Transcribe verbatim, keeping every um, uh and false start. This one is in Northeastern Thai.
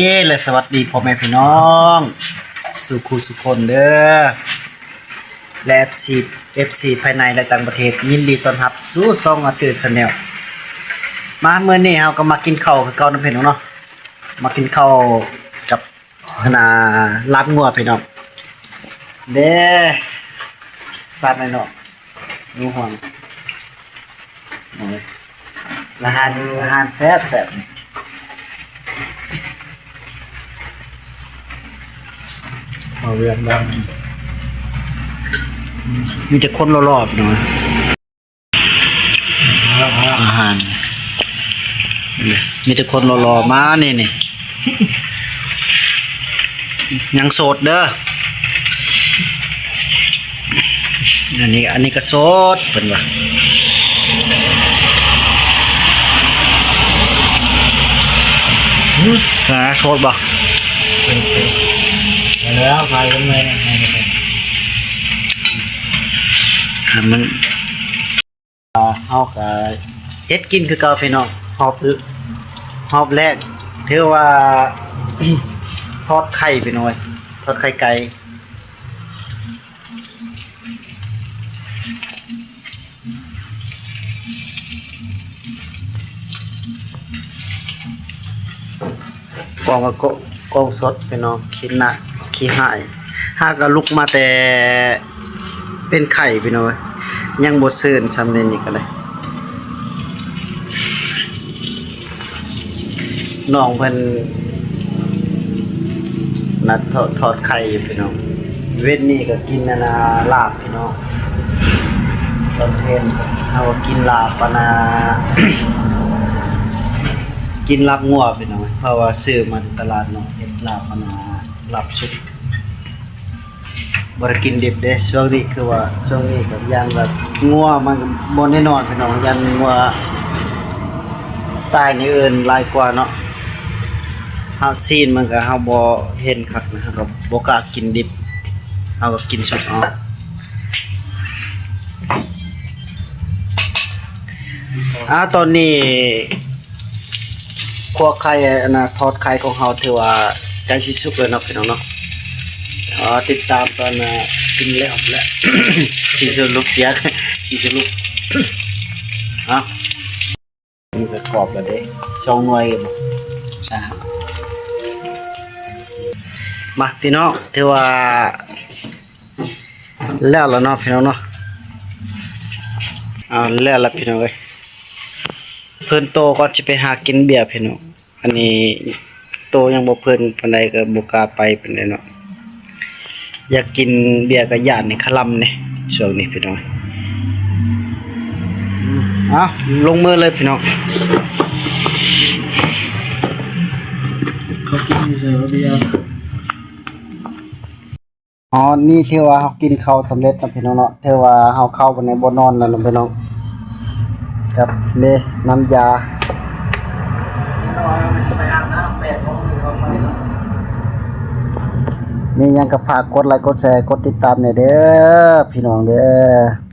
เย้ และสวัสดีพ่อแม่พี่น้องสู่คู่สู่คนเด้อ และ เอฟซี เอฟซี ภายในและต่างประเทศ ยินดีต้อนรับสู่ช่องอาเตอร์แชนแนล มามื้อนี้เฮาก็มากินข้าวคือเก่านะพี่น้องเนาะ มากินข้าวกับ ขนาดลาบงัวพี่น้อง เด้สัตว์น้อยเนาะ หนูห่วง โอ้ย อาหาร อาหารแซ่บแซ่บ เอาเวียงดัง มีแต่คนหล่อๆพี่น้อง อาหาร มีแต่คนหล่อๆมานี่นี่ ยังโสดเด้อ อันนี้ อันนี้ก็โสดเพิ่นว่า หาโสดบ่ แล้วไปกันเลย มัน อ่า เฮาก็เฮ็ดกินคือเก่าพี่น้อง รอบ รอบแรก ถือว่า ทอดไข่พี่น้อง ทอดไข่ไก่ กล้องก็กล้องสดพี่น้อง ขี้หน้า ขี้หาย หากะลุกมาแต่เป็นไข้พี่น้อง ยังบ่ซื่นส่ำเดะนี่ก็ได้ น้องเพิ่นนัดทอด ทอดไข่อยู่พี่น้อง เว็นนี้ก็กินอันน่ะลาบพี่น้อง ตอนเพลเฮาก็กินลาบอันน่ะ กินลาบงัวพี่น้อง เพราะว่าซื้อมาจากตลาดเนาะ เฮ็ดลาบอันน่ะ ลาบสุก บ่ได้กินดิบเด้ ช่วงนี้คือว่า ช่วงนี้ก็ย่านแบบงัวมันก็บ่แน่นอนพี่น้อง ย่านงัวตายนี่เอิ้นหลายกว่าเนาะ เฮาซี้นมันก็เฮาบ่เห็นคักนะ เฮาก็บ่กล้ากินดิบ เฮาก็กินสุกเอา อ่า ตอนนี้ คั่วไข่อันน่ะ ทอดไข่ของเฮาถือว่าใกล้สิสุกแล้วเนาะพี่น้องเนาะ อ๋อ ติดตามตอนน่ะ กินแล้วแหละ สิสรุปเสียง สิสรุป เอ้า นี่ก็กรอบแล้วเด้ สองหน่วย อ่า มาพี่น้อง ถือว่า แล้วล่ะเนาะพี่น้องเนาะ เอาแล้วล่ะพี่น้องเอ้ย เพิ่นโตก่อนสิไปหากินเบียร์พี่น้อง อันนี้โตยังบ่เพิ่นปานใดก็บ่กล้าไปปานใดเนาะ อยากกินเบียร์ก็ย่านนี่คาร่ำนี่ ช่วงนี้พี่น้อง เอาลงมือเลยพี่น้อง เขากินเบียร์ อ๋อ นี่ถือว่าเฮากินข้าวสำเร็จแล้วพี่น้องเนาะ ถือว่าเฮาเข้าไปในบ่อนอนแล้วเนาะพี่น้อง ครับ นี่น้ำยา มีหยังก็ฝากกดไลค์ กดแชร์ กดติดตามแหน่เด้อ พี่น้องเด้อ